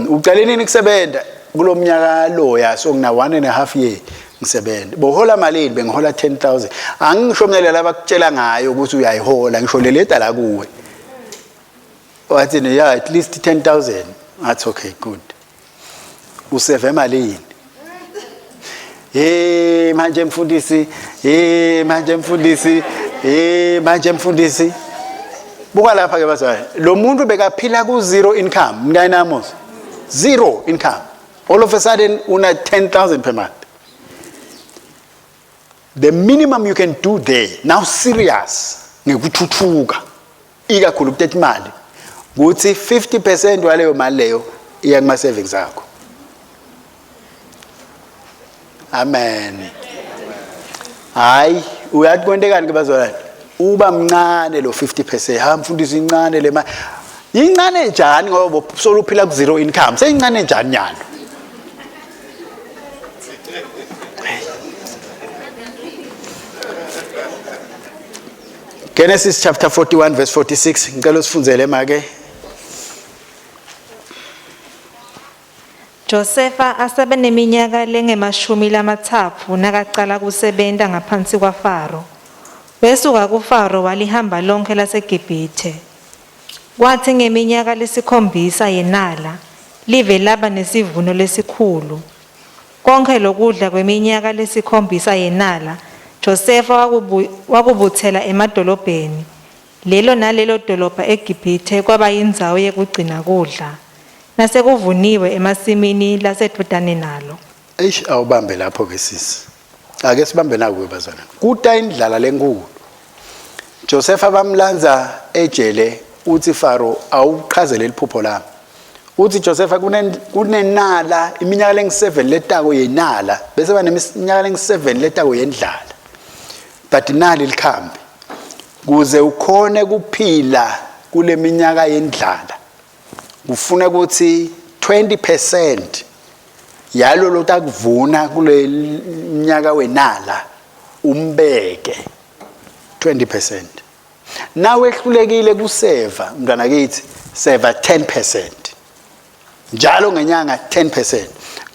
uqale nini kusebenza kulomnyaka loya so ngina 1 and a half year ngisebenza bohola malini bengihola 10000 angisho mina laba kutshela ngayo ukuthi uyayihola ngisho leleta la kuwe wathi yeah at least 10000 ngathi okay good useve malini hey manje mfundisi hey manje mfundisi hey manje mfundisi buka lapha ke bazalwane lo muntu bekaphila ku zero income mntanamos zero income all of a sudden una 10000 per month the minimum you can do there now serious ngekuthuthuka ikakhulu kuteta imali ukuthi 50% waleyo mali leyo iya kuma savings akho amen hayi uyathi kwentekani ke bazalwane uba mncane lo 50% ha mfundisi incane le mali incane njani ngoba soluphila ku zero income seyincane njani nyalo Genesis chapter 41 verse 46 ngicela usifundzele make Josefa asebeneminyaka lengemashumi lamatsatfu nakacala kusebenta ngaphansi kwaFaro. Wesuka kuFaro walihamba lonkhe laseGibhithe. Kwathi ngeminyaka lesikhombisa yenala, live laba nesivuno lesikhulu. Konkhe lokudla kweminyaka lesikhombisa yenala, Josefa wakubutsela emadolobheni. Lelo nalelo dolobha eGibhithe kwaba yindzawo yekugcina kudla, nasekuvuniwe emasimini lasedvutane nalo. Eish awubambe lapho ke sisi. Ake sibambe naku ke bazalwane. Kuta indlala lenkulu. Josefa bamlanza ejele uthi Faro awuchazele liphupho lami. Uthi Josefa kunenala iminyaka lengu-7 letako yenala bese baneminyaka lengu-7 letako yendlala. But nali likhambi. Kuze ukhone kuphila kule minyaka yendlala kufuna ukuthi 20% yalo lotakuvuna kule mnyaka wenala umbeke 20% nawe ehlulekile kuseva mntwana kithi seva 10% njalo ngenyanga 10%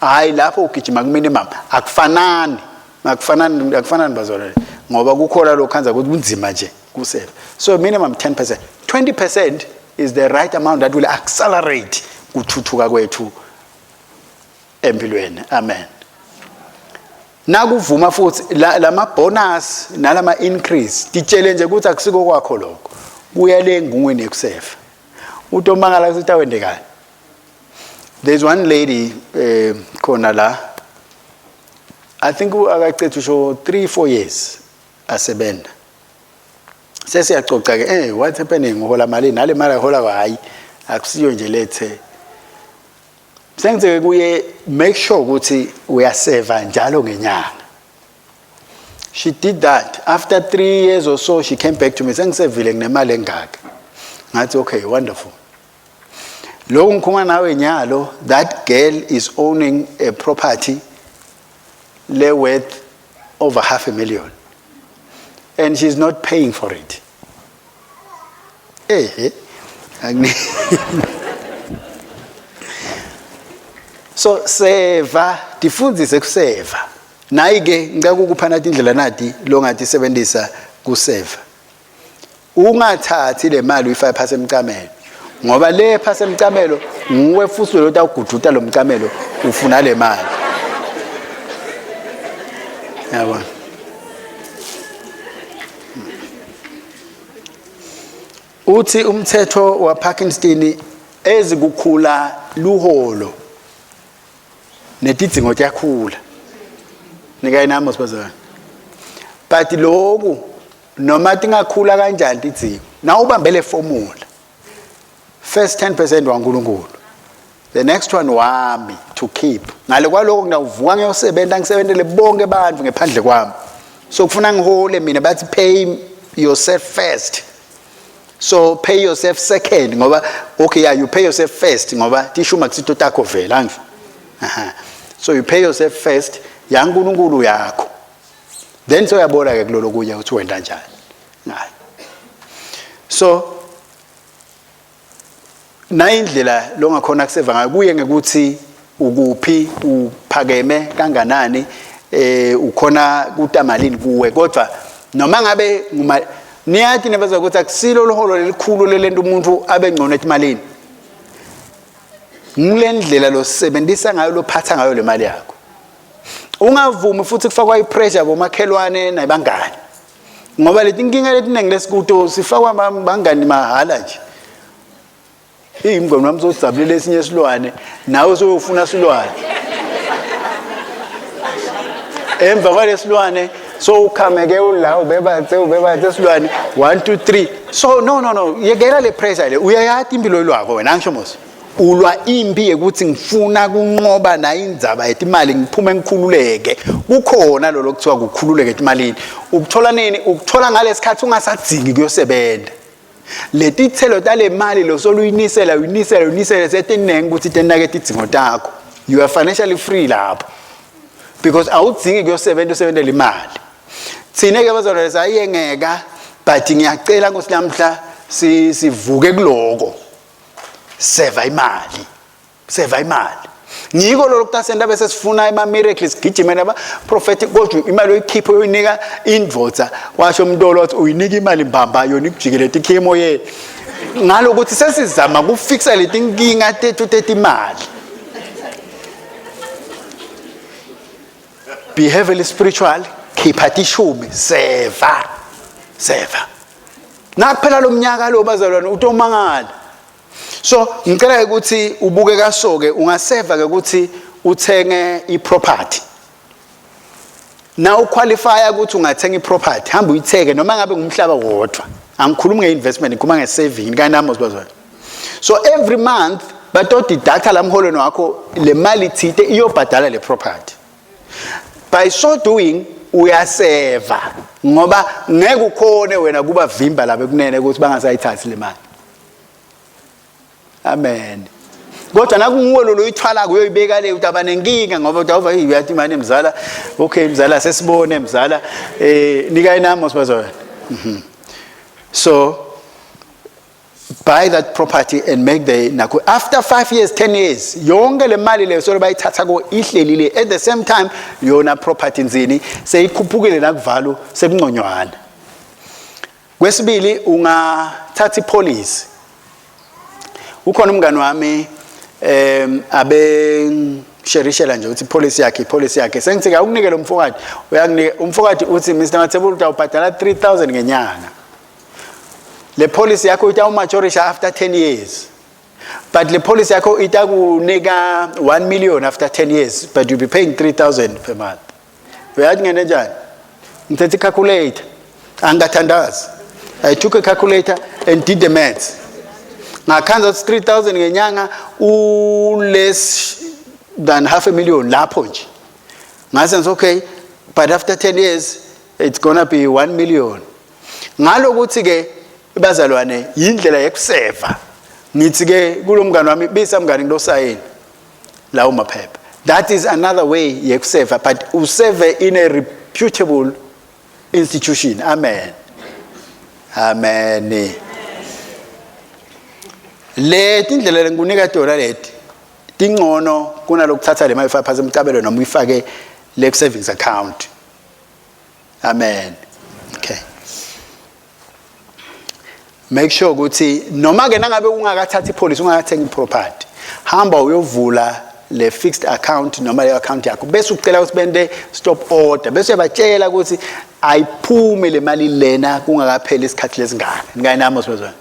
Hayi, lapho ugijima ku minimum. Akufanani, akufanani, akufanani bazalwane, ngoba kukhona lokhanza ukuthi kunzima nje kuseva. So minimum 10%, 20% is the right amount that will accelerate kuthuthuka kwethu empilweni. Amen. Nakuvuma futhi lama bonus nalama increase, titshele nje ukuthi akusiko kwakho lokho, kuya le ngungwini yekusefa. Utomangala ukuthi awendekani. There's one lady khona la, I think akacethu usho 3 4 years asebenza. Sesiyacoca ke, what's happening, uhola mali nale mali ahola, hayi, akusiyo nje lethe. Sengithe kuye, make sure ukuthi uyaseva njalo ngenyanga. She did that. After 3 years or so she came back to me, sengisevile, nginemali engaka. Ngathi, okay, wonderful. Lokhu ngikhuluma nawe nyalo, that girl is owning a property le worth over half a million and she's not paying for it. Eh, so seva, tifundzise kuseva. Nayi ke, ngicela ukupha nathi indlela nati longathi sebenzisa kuseva. Ungathathi le mali uyifake phasi emcamelo, ngoba le phasi emcamelo nguwe futhi lo tawuguduta lo mcamelo ufuna le mali, yabona. Uthi umthetho wa Parkinson, ezikukhula luholo netidzingo tiyakhula. Nikayi nami sibazana, but lokhu noma tingakhula kanjani tidzingo, na ubambe le formula, first 10% waNkulunkulu, the next one wami to keep. Ngale kwaloko ngiyawuvuka ngiyosebenza, ngisebentele bonke abantu ngephandle kwami. So kufuna ngihole mina. Bathi pay yourself first, so pay yourself second, ngoba okay, yeah, you pay yourself first ngoba tishuma kusito takho vele, angisho? Aha, so you pay yourself first, yaNkulunkulu yakho, then soyabona ke kulolo kunye ukuthi wenda kanjani ngayo. So na indlela longakhona kuseva ngayo kuye ngekuthi ukuphi, uphakeme kanganani, ukhona kutamalini kuwe. Kodwa noma ngabe nguma niyathi nebaza ukuthi akusilo liholo lelikhulu lelento umuntu abe ngcono etimalini, ngile ndlela losebenzisa ngayo, lophatha ngayo le mali yakho. Ungavumi futhi kufakwa ipressure bomakhelwane nabangani, ngoba leti nkinga letiningi lesikuto sifakwa bangani mahala nje. Ingomgqondo wami sojabulele esinye isilwane, nawe suyofuna silwane emva kwalesilwane, so ukhameke ula ubebathe ubebathe silwane 1 2 3. So no, no, no, yekela le pressure le. Uyayati impilo lwakho wena, angisho mos? Ulwa impi yekuthi ngifuna kunqoba nayo indzaba yetimali, ngiphume ngikhululeke. Kukhona lo lokuthiwa kukhululeke etimalini. Ukuthola nini? Ukuthola ngalesikhathi ungasadzingi kuyosebenza. Letithelo tale mali lo soluyinisela, uyinisela, uyinisela, setinengi ukuthi tenake tidzingo takho. You are financially free lapho because awudzingi kuyosebenza usebenzela imali. Thina ke bazalwane sayengeka, but ngiyacela ukuthi namhla sivuke kuloko. Seva imali, seva imali. Ngiko lolo kutasenta bese sifuna ama miracles, sigijime naba prophet, kodwa imali oyikhipha uyinika indvodza. Washo umntolo wathi uyinika imali mbamba, yona ikujikeleta ikhiye emoyeni. Ngalokuthi sesizama kufixa letinkinga tethu tetimali. Be heavily spiritual, khipha tishumi, seva, seva. Nakuphela lo mnyaka lo bazalwane, utomangala. So ngicela ukuthi ubuke kaso ke, ungaseva ke ukuthi uthenge iproperty. Na uqualify ukuthi ungathenga iproperty, hamba uyitheke, noma ngabe ngumhlaba wodwa. Angikhulumi ngeinvestment, ngikhuluma ngesaving kanami bazalwane. So every month bato-deducta la mholweni wakho le mali thite iyobhadala le property. By so doing uyaseva, ngoba ngeke ukhone wena kuba vimba laba ekunene ukuthi bangasayithathi le mali. Amen. Kodwa nakunguwe lo loyithwala kuyoyibeka le, utaba nenkinga, ngoba utawuva uyathi manje mzala, okay mzala, sesibone mzala, nika inamo sibazona. So Buy that property and make the nakho after 5 years, 10 years, yonke le mali leyo solo bayithatha ko ihlelile. At the same time yona property nzini seyikhuphukile nakuvalu, sekunconywana. Kwesibili, ungathatha ipolicy. Ukhona umngani wami abe sherishela nje ukuthi ipolicy yakhe sengithi awukunike lo mfokati, uyakunika umfokati. Uthi, "Mr Mathebula, utawubhadala 3000 ngenyanga. Le policy yakho itawumaturisha after 10 years, but le policy yakho itakunika 1 million after 10 years, but you'll be paying 3000 per month." Uyathi ngene njani? Ngithethe i-calculator, angingathandazi. I took a calculator and did the maths. Ngakhanza ukuthi 3000 ngenyanga u less than half a million lapho nje. Ngase ngithi, "Okay, but after 10 years it's gonna be 1 million." Ngalokuthi ke bazalwane, yindlela yekuseva. Ngithi ke kulo mngani wami, "Bisa mngani, ngilosayini lawo maphepha." That is another way yekuseva, but useve in a reputable institution. Amen, amen. Le tindlela lengikunika tona leti tingcono kunalokuthatha le mali ifake phasi emcabelo noma uyifake le savings account. Amen. Okay, make sure ukuthi noma ke nangabe ungakathathi ipolicy, ungakathengi iproperty, hamba uyovula le fixed account noma le account yakho, bese ucela ukuthi bente stop order, bese uyabatshela ukuthi ayiphume le mali lena kungakapheli isikhathi lesingaka. Ngayinami sibezwana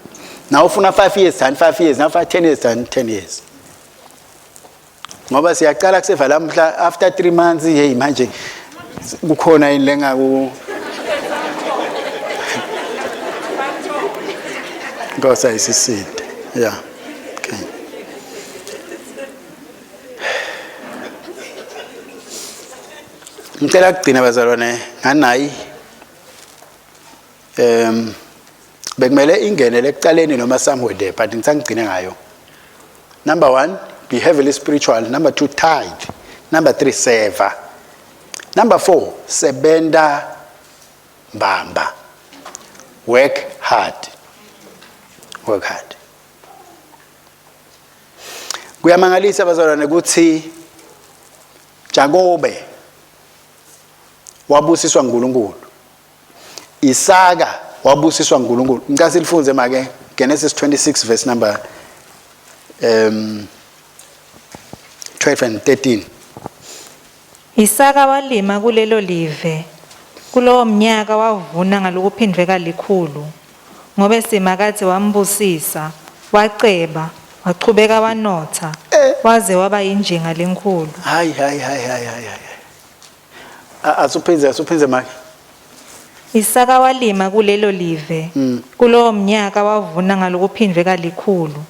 na ufuna 5 years, than 5 years, na ufuna 10 years, than 10 years, ngoba siyaqala kuseva lamhla, after 3 months, hey, manje kukhona yini lengaku Nkosi ayisiside. Yeah, okay. Ngicela kugcina bazalwane nganayi. Bekumele ingene ekucaleni noma somewhere there, but ngisangigcine ngayo. Number 1, be heavily spiritual. Number 2, tithe. Number 3, seva. Number 4, sebenta mbamba. Work hard, work hard. Kuyamangalisa bazalwane ukuthi Jakobe wabusiswa nguNkulunkulu, Isaka wabusiswa nguNkulunkulu. Ngicela silifunze make Genesis 26 verse number 12 and 13. Isaka walima kulelo live. Kulowo mnyaka wavuna ngalokuphindvwe kalikhulu. Ngobe Simakadze wambusisa, waceba, wachubeka wanotha, waze waba yinjinga lenkhulu. Hayi, hayi, hayi, hayi, hayi, hayi. Asuphinze, asuphinze make. Isaka walima kulelo live. Kulowo mnyaka wavuna ngalokuphindvwe kalikhulu.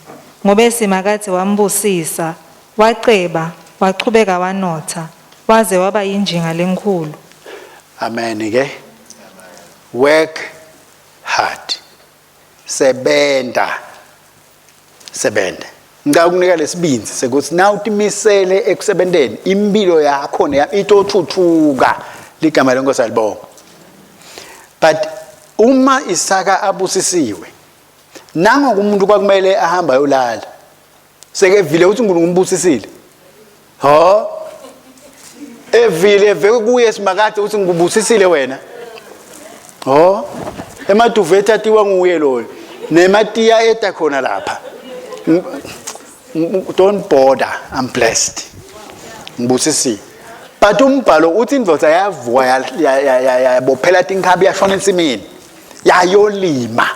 Ngobe Simakadze wambusisa, waceba, wachubeka wanotha, waze waba yinjinga lenkhulu. Amen ke. Work hard. Sebenta. Sebenta. Ngicela ukunika lesibindzi sekuthi na utimisele ekusebenteni, impilo yakho neya itothuthuka. Ligama lenkosi alibonga. But uma Isaka abusisiwe, nangoku umuntu kwakumele ahamba ayolala. Sekevile ukuthi uNkulunkulu umbusisile. Ho? Evile veke kuye Simakade ukuthi ngikubusisile wena. Ho? Emaduvethi atiwa nguye loyo. Nematiya eta khona lapha. Don't bother, I'm blessed. Ngibusisiwe. But umbhalo uthi indvodza yavuka, yabophela tinkhabi, yashona ensimini. Yayolima.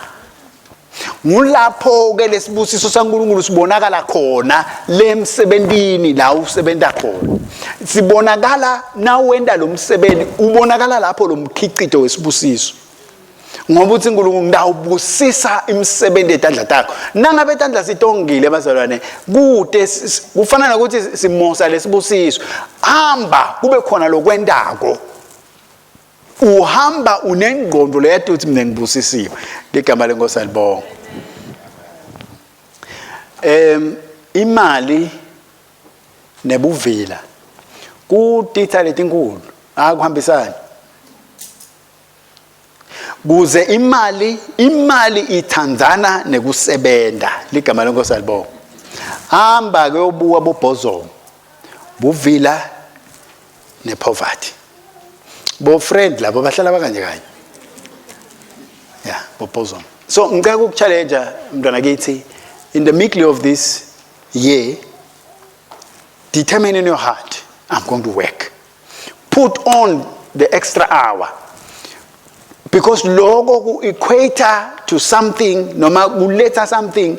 Ngulapho ke lesibusiso saNkulunkulu sibonakala khona lemsebentini la usebenta khona. Sibonakala nawenta lo msebenzi, ubonakala lapho lo mkhicito wesibusiso. Ngoba uthi uNkulunkulu, "Ngidawubusisa imisebenzi yetandla takho." Nangabe tandla sitongile bazalwane, kude kufana nokuthi simosa lesibusiso. Hamba kube khona lokwendako. Uhamba unengqondo leyati ukuthi mina ngibusisiwe. Ligama lenkosi alibonga. Imali nebuvila kutitha letinkulu, akuhambisani. Kuze imali imali ithandzana nekusebenta. Ligama lenkosi alibonga. Hamba kuyobuka bobhozomo. Buvila nepoverty. Bo friend labo bahlala bakanye kanye. Yeah, bobhozomo. So ngicela ukuchallenge mntwana kithi in the middle of this year determine in your heart I'm going to work. Put on the extra hour. Because lokho ku equate to something noma kuletha something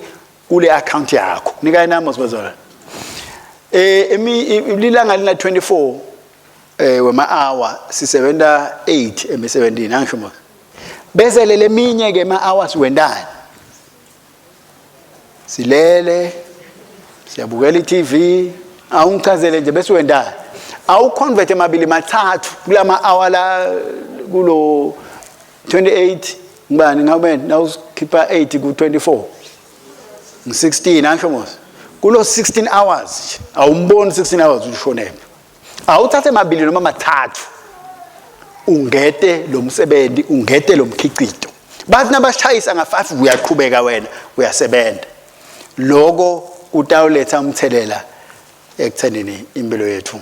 kule account yakho. Nika inamba sibazalwane. Eh emi lilanga lina 24 eh wema hour sisebenta 8 emisebentini angisho mos. Bese leleminye ke ma hours wendani. Silele siyabukela iTV awungichazele nje bese wendani. Awuconvert emabili mathathu kulama hour la kulo 28 ngibani ngabe nawukhipha 8 ku 24 ngi-16 angisho mos kulo 16 hours awumboni 16 hours ushonephi awuthathe mabili noma mathathu ungete lo msebenzi ungete lo mkhicito bathi nabashayisa nga-5 uyaqhubeka wena uyasebenza loko kutawuletha umthelela ekuthenini impilo yethu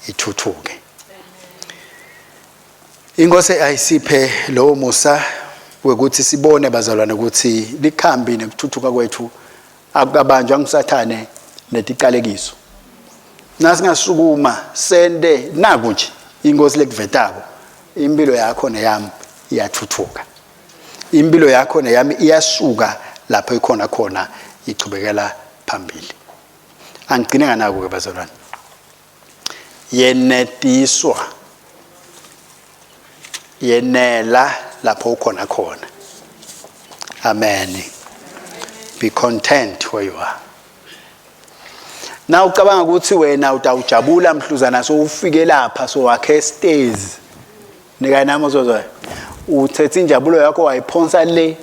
ithuthuke Inkosi ayisiphe lowo musa wekuthi sibone bazalwane ukuthi likhambi nekuthuthuka kwethu akukabanjwa ngusathane netiqalekiso. Nasingasukuma sente naku nje inkosi lekuvetako impilo yakho neyami iyathuthuka. Impilo yakho neyami iyasuka lapho ikhona khona ichubekela phambili. Angigcine nganako ke bazalwane. Yenetiswa yenela lapho ukhona khona. Amen. Be content where you are. Na ucabanga ukuthi wena utawujabula mhluzana so ufike lapha so wakhe stairs. Nika nami uzozwa. Uthethe injabulo yakho wayiphonsa le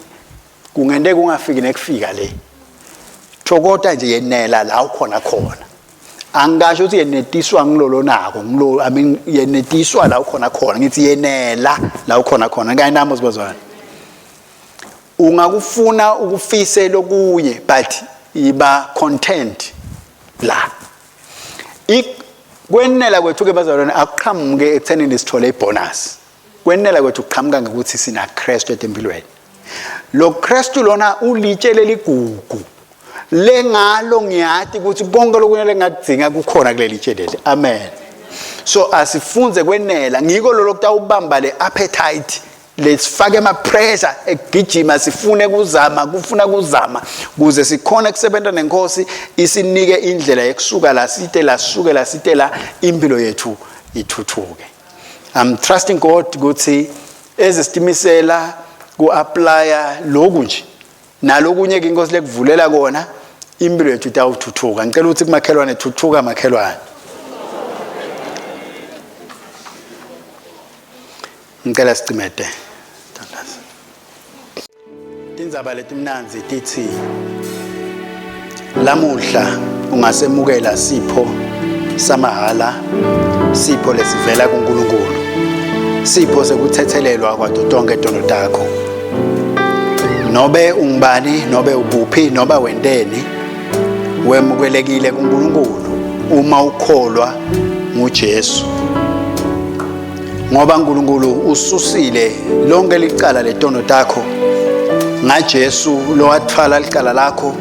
kungente kungafiki nekufika le. Thokota nje yenela la ukhona khona. Angisho ukuthi yenetiswa ngilolo nako ngilo I mean yenetiswa la ukhona khona ngithi yenela la ukhona khona ngeke nami uzibazwana. Ungakufuna ukufise lokunye but iba content la. Kwenela kwethu ke bazalwane akuqhamuke ekuthenini sithole ibonus. Kwenela kwethu kuqhamuka ngokuthi sina Kristu empilweni. Lo Kristu lona ulitshe leligugu. Lengalo ngiyati ukuthi konke lokunye lengakudzinga kukhona kuleli tshe leli. Amen. So asifunze kwenela ngiko lolo kutawubamba le appetite lesifake ama pressure egijima sifune kuzama kufuna kuzama kuze sikhone kusebenza nenkosi isinike indlela yekusuka la site la suke la site la impilo yethu ithuthuke. I'm trusting God ukuthi ezisitimisela ku-applya lokhu nje nalokunye ke inkosi lekuvulela kona impilo yethu itawuthuthuka. Ngicela ukuthi kumakhelwane thuthuka makhelwane. Ngicela sicimede. Thandaza. Tindzaba letimnandzi tithi lamuhla ungasemukela sipho samahhala sipho lesivela kuNkulunkulu sipho sekuthethelelwa kwato tonke tono takho nobe ungubani nobe ukuphi noba wenteni wemukelekile kuNkulunkulu uma ukholwa nguJesu ngoba uNkulunkulu ususile lonke licala letono takho ngaJesu lowathwala licala lakho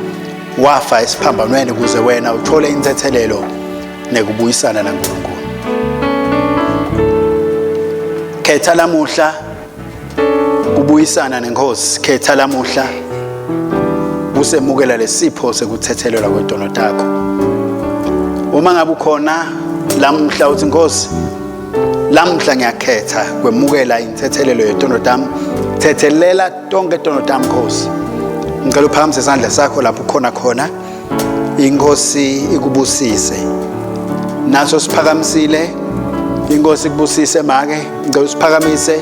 wafa esiphambanweni ukuze wena uthole intethelelo nekubuyisana naNkulunkulu. Khetha lamuhla kubuyisana nenkosi, khetha lamuhla kusemukela lesipho sekuthethelelwa kwetono takho. Uma ngabe ukhona lamuhla uthi Nkosi Lamhla ngiyakhetha kwemukela intethelelo yetono tami. Thethelela tonke tono tami Nkosi. Ngicela uphakamise isandla sakho lapho ukhona khona. Inkosi ikubusise. Naso siphakamisile. Inkosi ikubusise make. Ngicela usiphakamise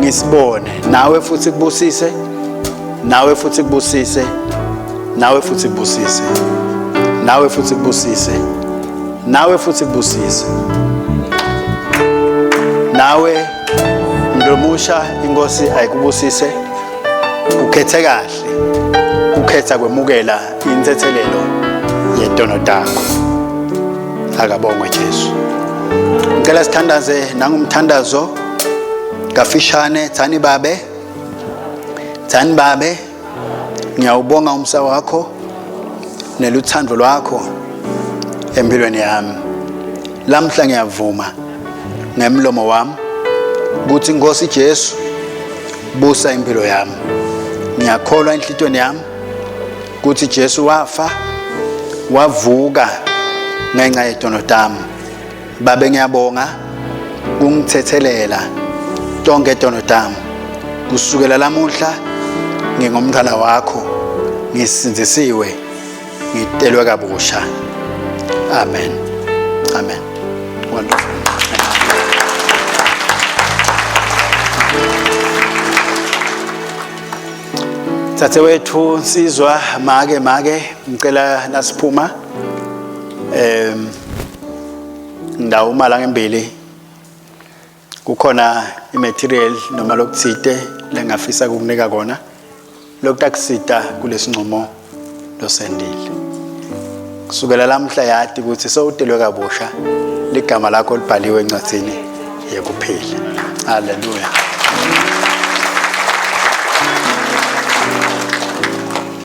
ngisibone. Nawe futhi kubusise. Nawe futhi kubusise. Nawe futhi kubusise. Nawe futhi kubusise. Nawe futhi kubusise. Nawe Mlomusha inkosi ayikubusise ukhethe kahle ukhetha kwemukela intethelelo yetono takho akabongwe Jesu ngicela sithandaze nangumthandazo kafishane thani babe thani babe ngiyawubonga umsa wakho neluthando lwakho empilweni yami lamhla ngiyavuma ngemlomo wami ukuthi inkosi Jesu busa impilo yami ngiyakholwa enhlitweni yami ukuthi Jesu wafa wavuka ngenxa yetono tami babe ngiyabonga kungithethelela tonke tono tami kusukela lamuhla ngingumntwana wakho ngisindzisiwe ngitelwe kabusha amen amen wonderful Thathewethu nsizwa make make ngicela nasiphuma em ndawuma la ngembili kukhona imaterial noma lokuthite lengafisa ukukunika kona lokutakusita kulesinqumo losendile kusukela lamhla yati ukuthi sewutelwe kabusha ligama lakho libhaliwe encwadzini yekuphila haleluya.